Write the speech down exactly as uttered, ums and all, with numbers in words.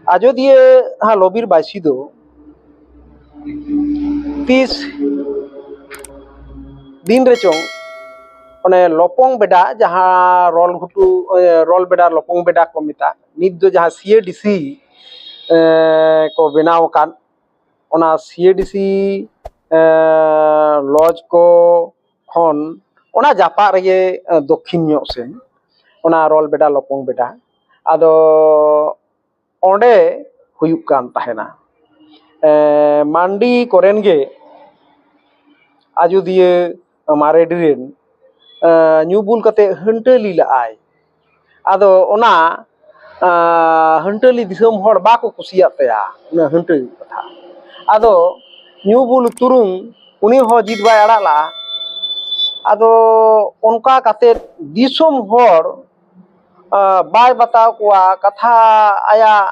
ᱟᱡᱳᱫᱤᱭᱟᱹ ᱦᱟᱸ ᱞᱚᱵᱤᱨ ᱵᱟᱭᱥᱤ ᱫᱚ ᱛᱤᱥ ᱫᱤᱱ ᱨᱮᱪᱚᱝ ᱚᱱᱮ ᱞᱚᱯᱚᱝ ᱵᱮᱰᱟ, ᱡᱟᱦᱟᱸ ᱨᱚᱞ ᱜᱷᱩᱴᱩ, ᱮ, ᱨᱚᱞ ᱵᱮᱰᱟ, ᱞᱚᱯᱚᱝ ᱵᱮᱰᱟ ᱠᱚ ᱢᱮᱛᱟᱜ, ᱱᱤᱛ ᱫᱚ ᱡᱟᱦᱟᱸ ᱥᱤ ᱮ ᱰᱤ ᱥᱤ, ᱮ, ᱠᱚ ᱵᱮᱱᱟᱣ ᱟᱠᱟᱫ, ᱚᱱᱟ ᱥᱤ ᱮ ᱰᱤ ᱥᱤ, ᱮ, ᱞᱚᱡᱽ ᱠᱚ ᱠᱷᱚᱱ ᱚᱱᱟ ᱡᱟᱯᱟᱜ ᱨᱮᱜᱮ, ᱮ, ᱫᱚᱠᱠᱷᱤᱱ ᱧᱚᱜ ᱥᱮᱱ ᱚᱱᱟ ᱨᱚᱞ ᱵᱮᱰᱟ, ᱞᱚᱯᱚᱝ ᱵᱮᱰᱟ᱾ ᱟᱫᱚ ᱚᱸᱰᱮ ᱦᱩᱭᱩᱜ ᱠᱟᱱ ᱛᱟᱦᱮᱱᱟ᱾ ᱮ, ᱢᱟᱱᱰᱤ ᱠᱚᱨᱮᱱ ᱜᱮ ᱟᱡᱳᱫᱤᱭᱟᱹ ᱢᱟᱨᱮᱰᱤ ᱨᱮᱱ, ᱮ, ᱧᱩ ᱵᱩᱞ ᱠᱟᱛᱮ ᱦᱟᱹᱱᱴᱟᱹᱞᱤ ᱞᱟᱜᱼᱟᱭ᱾ ᱟᱫᱚ ᱚᱱᱟ, ᱮ, ᱦᱟᱹᱱᱴᱟᱹᱞᱤ ᱫᱤᱥᱚᱢ ᱦᱚᱲ ᱵᱟᱠᱚ ᱠᱩᱥᱤᱭᱟᱜ ᱛᱟᱭᱟ, ᱚᱱᱟ ᱦᱟᱹᱱᱴᱟᱹᱞᱤ ᱠᱟᱛᱷᱟ᱾ ᱟᱫᱚ ᱧᱩ ᱵᱩᱞ ᱛᱩᱨᱩᱢ ᱩᱱᱤ ᱦᱚᱸ ᱡᱤᱫ ᱵᱟᱭ ᱟᱲᱟᱜ ᱞᱟᱜᱼᱟ᱾ ᱟᱫᱚ ᱚᱱᱠᱟ ᱠᱟᱛᱮ ᱫᱤᱥᱚᱢ ᱦᱚᱲ ᱟᱸ, ᱵᱟᱭ ᱵᱟᱛᱟᱣ ᱠᱚᱣᱟ, ᱠᱟᱛᱷᱟ ᱟᱭᱟᱜ